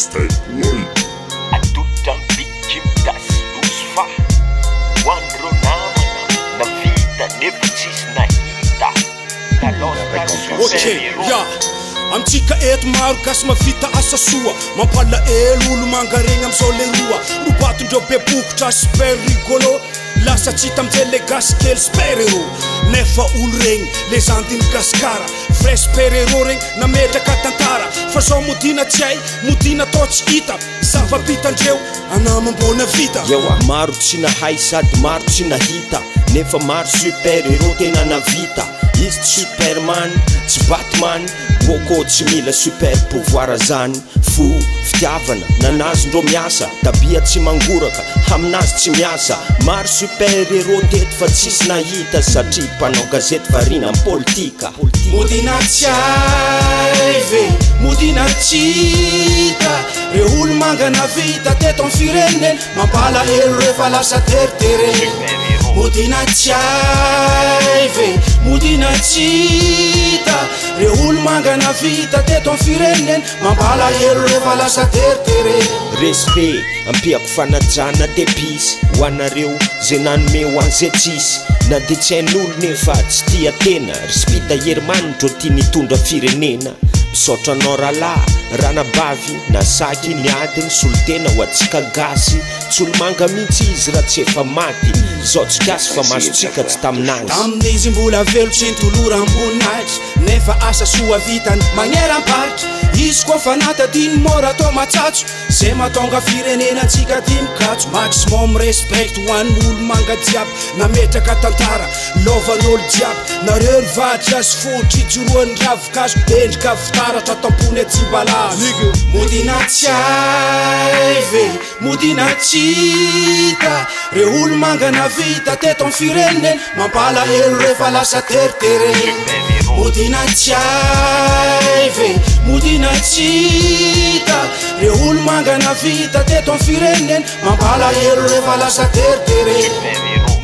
Atolotra an'i Big Jim Dasy Loso fa ho an'ireo namana navita nefa tsisy nahita. Ok ya Amintsika eto maro gasy mavita asa soa Mampalahelo olo manga regny amzao leroa Robatondreo be bokotra super rigolo Lasa tsy hita amzay le gasy kely super hero Nefa olo regny lezandin'i gasikara Vrai super hero regny nametraka tantara Fa zao modiana tsy hay modiana atao tsy hita Zava-bitandreo anamam-boana vita. Ewa, maro tsy nahay sady maro tsy nahita Nefa maro super hero tena navita Izy tsy superman, tsy batman Bôkô tsy mila super pouvoir zany Fo, fitiavana, nanazy ndrô miasa Tabia tsy mangoraka, haminazy tsy miasa Maro super hero teto fa tsisy nahita Satria mpanao gazety variana am politika. Modina tsy hay ve, modina tsy hita Reo olo manga navita teto am firenena Mampalahelo refa lasa teritery Modina tsy hay ve, modina tsy hita Reo olo manga navita teto am firenena Mampalahelo refa lasa teritery. Respect, ampiako fanajana de peace ho anareo ze nanome ho anze tsisy na de tsy hain'olo nefa tsy tia tena ry spita herimanitro ty nitondra firenena misaotra anao ralahy ranabavy nasaky niady nisolotena ho atsika gasy tsy olomanga mintsy izy raha tsy efa maty zao tsy gasy fa masotsika tsy taminazy. Tamin'izy mbola velo tsy nitoloram-boninahitra Nefa asa soa vitany magneram-paritra Izy koa fa natadiny mora atao matsatso Zay mahatonga firenena antsika ty mikatso Maximum respect ho an'ny olomanga jiaby Nametraka tantara lovan'olo jiaby Nareo ny vahatra sy fototry ijoroan'ny ravikazo Endrika fitaratra tampony atsimbalazo Modina tsy hay ve, modina tsy hita Reo olomanga navita teto am firenena Mampalahelo refa lasa teritery Modina tsy hay ve, modina tsy hita Reo olomanga navita teto am firenena Mampalahelo refa lasa teritery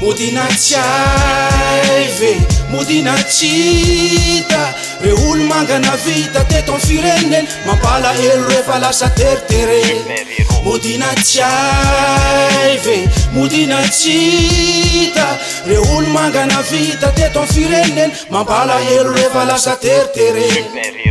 Modina tsy hay ve, modina tsy hita Reo olomanga navita teto am firenena Mampalahelo refa lasa teritery Modina tsy hay ve, modina tsy hita Reo olomanga navita teto am firenena Mampalahelo refa lasa teritery.